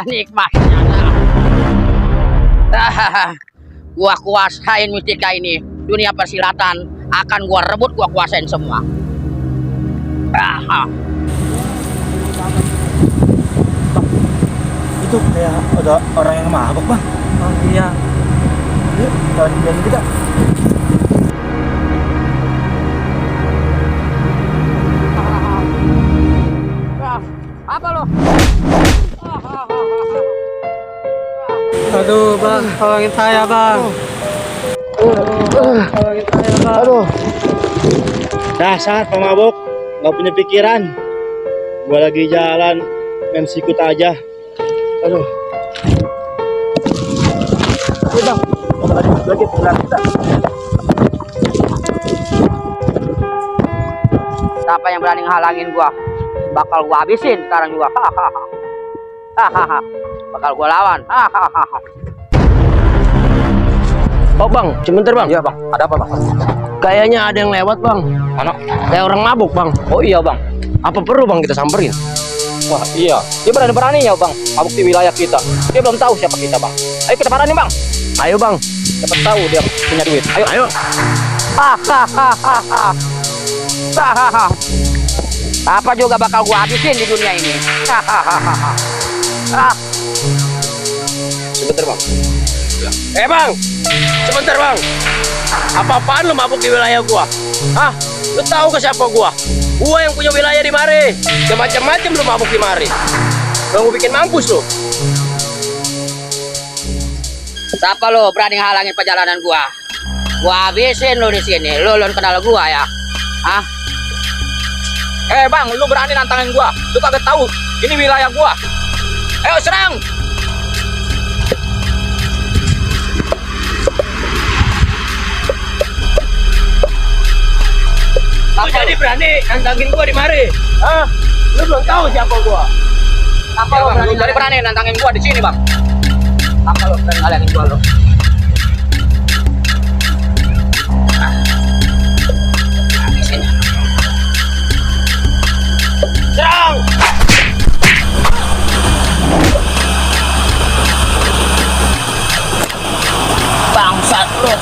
Nikmatnya. Gua kuasain mistika ini. Dunia persilatan akan gua rebut, gua kuasain semua. Itu kayak ada orang yang mabuk, Bang. Oh iya. Yuk, jalan kita. Apa lo? Aduh bang, tolongin saya bang. Tolongin saya bang. Aduh. Dasar pemabuk, nggak punya pikiran. Gua lagi jalan, main sikut aja. Aduh. Ayo bang, lagi pulang kita. Siapa yang berani ngehalangin gua? Bakal gua habisin sekarang juga. Bakal gua lawan. Oh bang, sebentar bang. Iya bang, ada apa bang? Kayaknya ada yang lewat bang. Mana? Kayak orang mabuk bang. Oh iya bang. Apa perlu bang kita samperin? Wah iya, dia berani-beraninya bang mabuk di wilayah kita. Dia belum tahu siapa kita bang. Ayo kita paranin bang. Ayo bang. Dapat tahu dia punya duit. Ayo. Ayo. Apa juga bakal gua habisin di dunia ini. Sebentar bang. Bang, sebentar bang. Apa-apaan lu mabuk di wilayah gua? Hah? Lu tahu ke siapa gua? Gua yang punya wilayah di mari. Macam-macam lu mabuk di mari. Lu bikin mampus lu. Siapa lo berani ngalangin perjalanan gua? Gua habisin lu di sini. Lu kenal gua ya? Hah? Bang, lu berani nantangin gua? Lu kagak tahu ini wilayah gua. Ayo serang! Lu jadi berani nantangin gua di mari? Hah? Lu belum tahu siapa gua? Apa lo berani nantangin gua di sini, Bang? Apa lo berani ngalangin gua lo? Serang! Bangsat lo.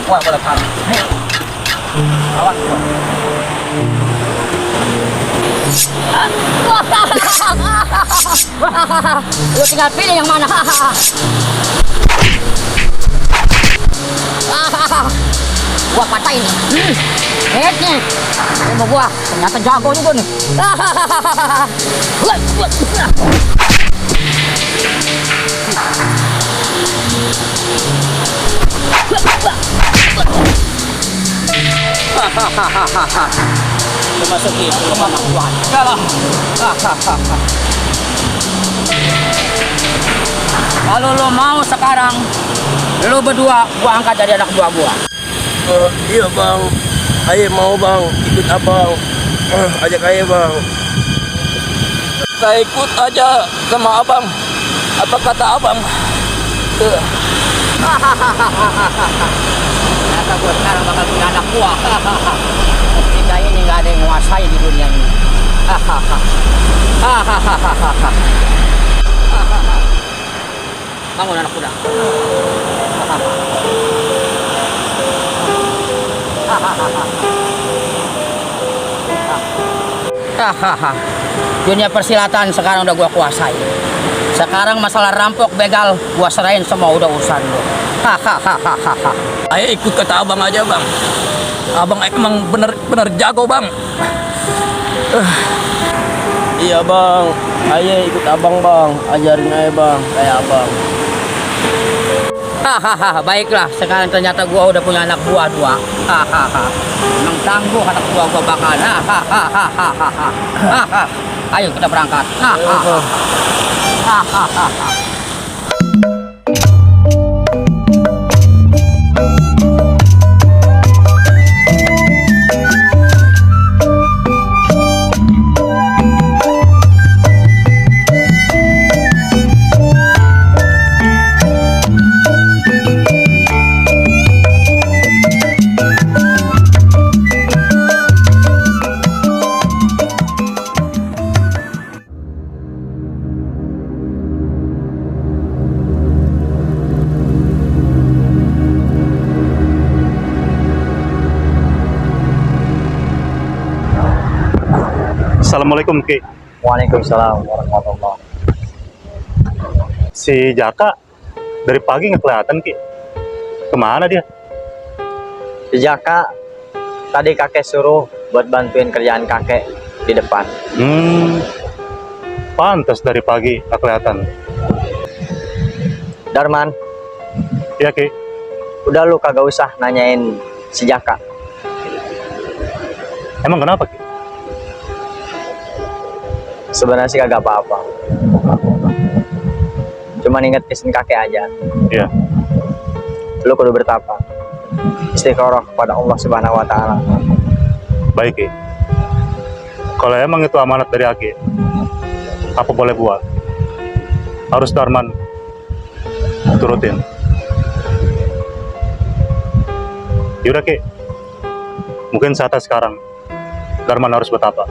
Wah, boleh kan? Awas, lu tinggal pilih yang mana. Gua patahin. Headnya. Tembok gua ternyata jago juga nih. Memasuki kemampuan. Kalau lo mau sekarang, lo berdua gua angkat jadi anak buah gua. Iya bang, ayo mau bang, ikut abang. Ajak ayo bang. Saya ikut aja sama abang. Apa kata abang? Ternyata gua sekarang bakal punya anak buah. Kita ini nggak ada yang menguasai di dunia ini. Bangun anak muda. Dunia persilatan sekarang udah gua kuasai. Sekarang masalah rampok, begal, gua serahin semua, udah urusan lu. Ayo ikut kata abang aja bang. Abang emang bener jago bang. Iya bang, ayo ikut abang bang, ajarin aja bang, kayak abang. Baiklah, sekarang ternyata gua udah punya anak buah dua. Emang tangguh anak buah gua bakal. Ayo kita berangkat. Assalamualaikum Ki. Waalaikumsalam warahmatullahi. Si Jaka dari pagi nggak kelihatan Ki. Kemana dia? Si Jaka tadi kakek suruh buat bantuin kerjaan kakek di depan. Pantas dari pagi nggak kelihatan. Darman, Iya Ki. udah lu kagak usah nanyain si Jaka. Emang kenapa Ki? Sebenarnya sih kagak apa-apa. Cuma inget pesan kakek aja. Iya. Lu kudu bertapa. Istiqoroh kepada Allah Subhanahu wa taala. Baik Ki. Kalau emang itu amanat dari Aki, apa boleh buat? Harus Darman turutin. Yaudah Ki, mungkin saatnya sekarang Darman harus betapa.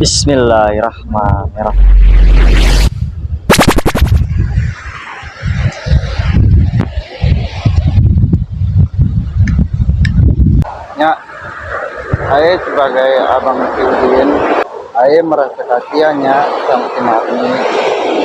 Bismillahirrahmanirrahim. Ya, saya sebagai abang Fiudin, saya merasa kasihannya sama si Marni.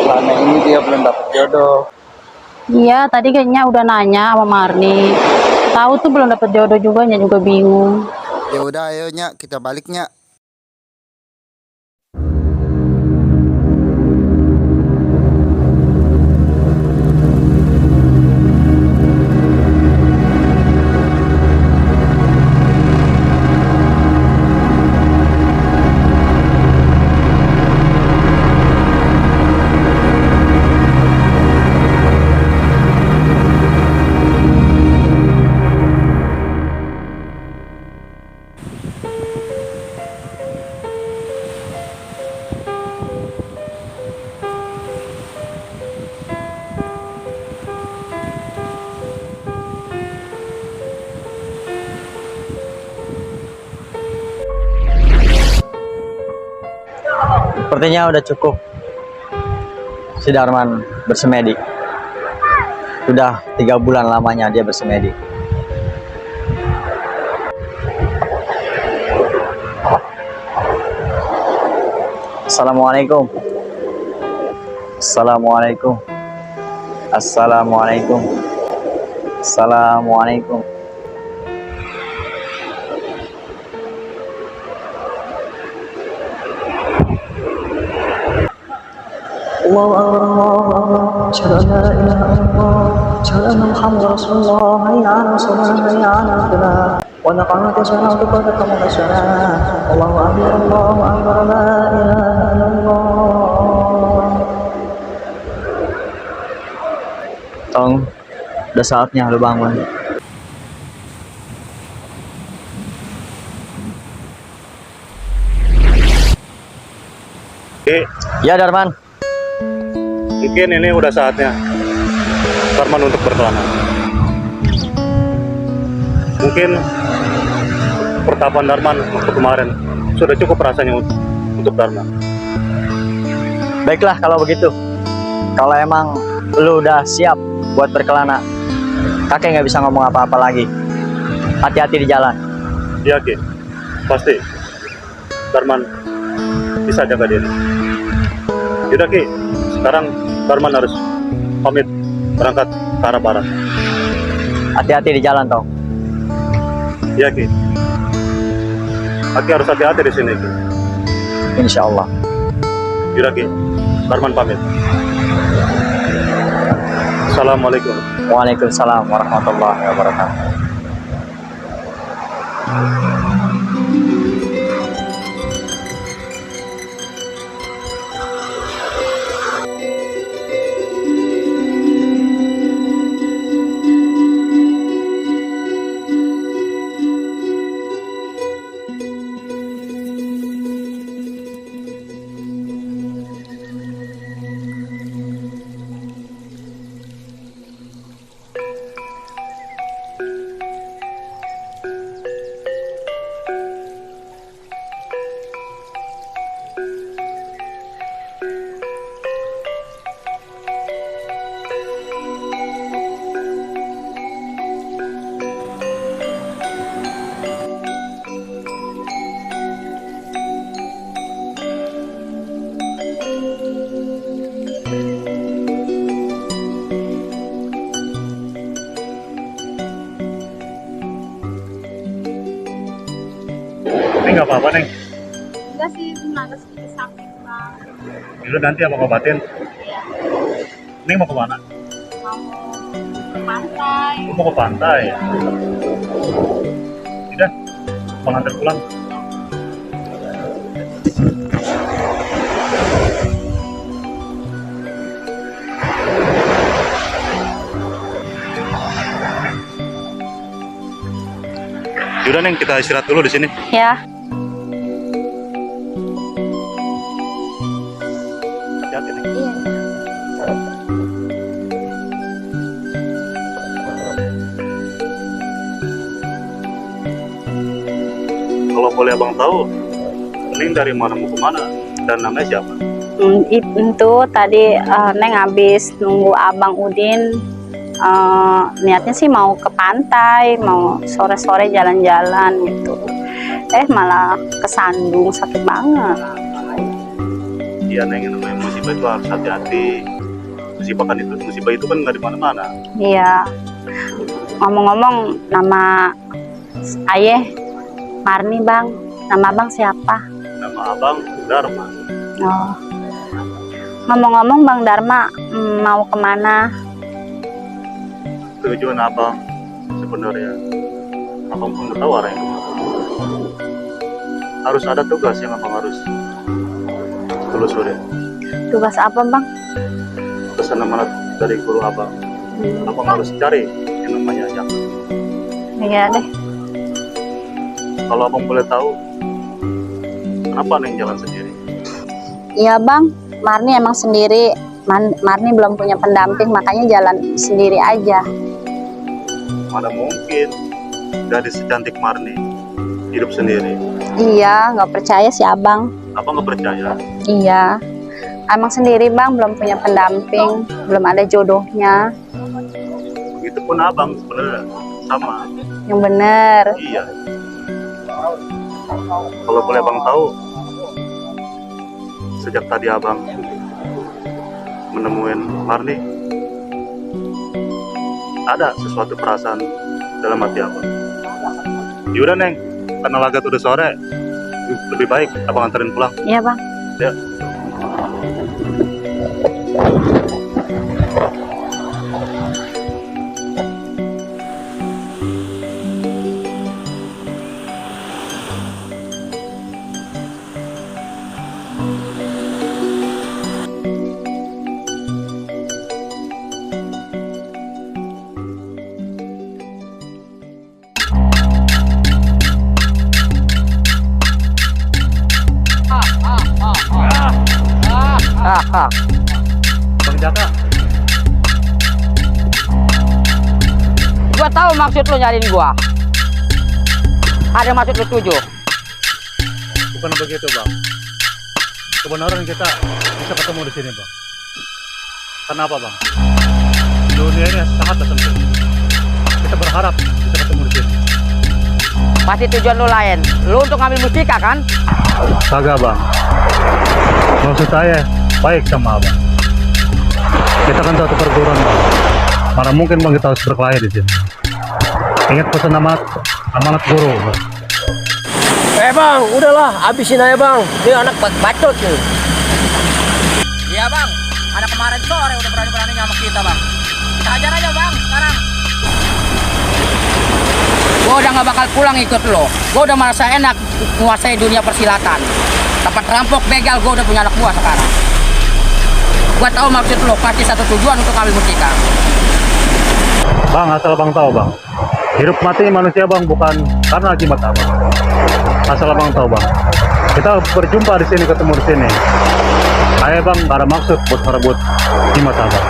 Selama ini dia belum dapat jodoh. Iya, tadi kayaknya udah nanya sama Marni. Tahu tuh belum dapet jodoh juga, Nya juga bingung. Ya udah, ayo Nyak, kita baliknya. Sepertinya udah cukup si Darman bersemedi. Sudah 3 bulan lamanya dia bersemedi. Assalamualaikum. Assalamualaikum. Assalamualaikum. Assalamualaikum. الله أكبر أشهد أن لا إله إلا الله أشهد أن محمد رسول الله حي على الصلاة حي على الفلاح قد قامت الصلاة قد قامت الصلاة الله أكبر لا إله إلا الله. Tolong, udah saatnya lu bangun. Ki, Ya Darman. mungkin ini udah saatnya Darman untuk berkelana. Mungkin pertapaan Darman waktu kemarin sudah cukup rasanya untuk Darman. Baiklah kalau begitu. Kalau emang lu udah siap buat berkelana, kakek nggak bisa ngomong apa-apa lagi. Hati-hati di jalan. Iya Ki, pasti Darman bisa jaga diri. Yaudah Ki, sekarang Darman harus pamit berangkat ke arah barat. Hati-hati di jalan toh. Iya Ki, Aki harus hati-hati di sini Ki. Insya Allah. Yaudah Ki, Darman pamit. Assalamualaikum. Waalaikumsalam warahmatullahi wabarakatuh. nggak apa-apa Neng. Enggak sih, cuma agak sedikit sakit bang. Yaudah nanti abang obatin. Iya. Neng mau kemana? Mau ke pantai. Mau ke pantai. Udah, abang antar pulang. Yaudah Neng, kita istirahat dulu di sini. Ya. Hati-hati Neng. Iya. Kalau boleh abang tahu, Neng dari mana mau kemana dan namanya siapa? Itu tadi Neng habis nunggu Abang Udin. Niatnya sih mau ke pantai, mau sore-sore jalan-jalan gitu. Malah kesandung, sakit banget. Iya Neng, yang namanya musibah itu harus hati-hati. Musibah itu kan nggak di mana-mana. Iya. Ngomong-ngomong, nama ayah Marni bang. Nama abang siapa? Nama abang Dharma. Oh. Ngomong-ngomong Bang Dharma, mau kemana? Tujuan abang sebenarnya, abang pun nggak tahu arahnya kemana. Harus ada tugas yang abang harus telusuri. Tugas apa bang? Pesan amanat dari guru abang. Abang harus cari yang namanya Jaka. Iya deh. Kalau abang boleh tahu, kenapa Neng jalan sendiri? Iya bang, Marni emang sendiri. Marni belum punya pendamping, makanya jalan sendiri aja. Mana mungkin gadis secantik Marni hidup sendiri? Iya, nggak percaya sih abang. Abang nggak percaya? Iya, emang sendiri bang, belum punya pendamping, belum ada jodohnya. Begitupun abang sebenarnya sama. Yang bener. Iya. Kalau boleh abang tahu, sejak tadi abang menemuin Marni, ada sesuatu perasaan dalam hati abang. Yaudah Neng, karena laga udah sore, lebih baik abang anterin pulang. Iya bang. Ya. Bang Jaka, Gua tahu maksud lu nyariin gua. Ada maksud lu tuju. bukan begitu Bang. Kebenaran kita bisa ketemu di sini Bang. Kenapa Bang? Dunia ini sangat sempit. Kita berharap bisa ketemu di sini. Pasti tujuan lu lain. Lu untuk ngambil mustika kan? Kagak Bang. Maksud saya baik sama Abang. Kita kan satu perguruan Bang. Mana mungkin Bang kita harus berkelahi di sini. Ingat pesan amanat guru Bang. Bang, udahlah, habisin aja bang. Dia anak bacot nih. Iya bang. Anak kemarin sore udah berani-beraninya sama kita bang. Kita hajar aja bang sekarang. Gua udah gak bakal pulang ikut lo. Gua udah merasa enak menguasai dunia persilatan. Dapat rampok begal, gua udah punya anak buah sekarang. Gua tahu maksud lo, pasti satu tujuan untuk ngambil mustika. Bang, asal Bang tahu Bang, hidup mati manusia Bang bukan karena jimat Abang. Asal Abang tahu Bang, kita berjumpa di sini, ketemu di sini. Saya Bang gak ada maksud buat merebut jimat Abang.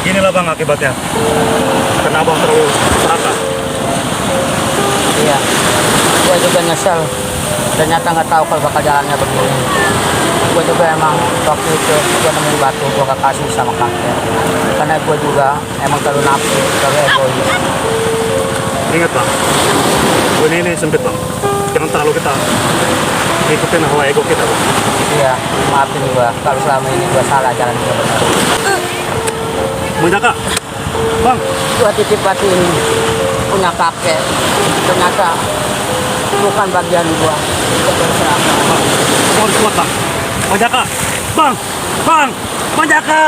Beginilah bang akibatnya. Karena abang terlalu serakah. Iya. Gua juga nyesel. Ternyata nggak tahu kalau bakal jalannya begini. Gua juga emang waktu itu gua nemuin batu gua gak kasih sama kakek. Karena gua juga emang terlalu nafsu, terlalu egois. Ingat bang, dunia ini sempit bang. Jangan terlalu kita ikutin hawa ego kita bang. Iya, maafin gua kalau selama ini gua salah jalan gua benar. Bang Jaka, bang. Gua titip batu ini punya kakek. Ternyata bukan bagian gua. Gua berserah. Kau harus kuat bang. Bang Jaka, bang, Bang Jaka.